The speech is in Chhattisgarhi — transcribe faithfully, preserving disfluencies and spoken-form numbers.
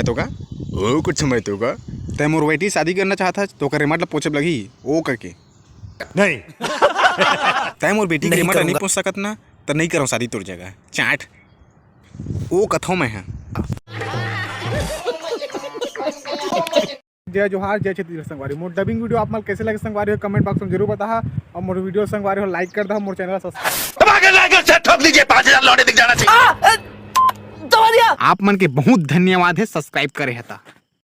तो का? ओ कुछ मैं तो का? तै मोर बेटी शादी करना चाहत हस, तो ओकर रेमट ल पोछे लगही, ओ करके। नहीं। तै मोर बेटी के रेमट ल नहीं पोछ सकत ना, त नहीं करव शादी तोर जगह। चाट। ओ कथो मैं ह। जय जोहार, जय छत्तीसगढ़ संगवारी। मोर dubbing video आप मन कैसे लगे संगवारी हो, comment box में जरूर बताहा। और मोर video संगवारी हो, like कर दहा, मोर channel subscribe। दबा के like और share ठोक दीजिए, पाँच हज़ार लौंडे दिख जाना चाहिए। आप मन के बहुत धन्यवाद है subscribe करे हता।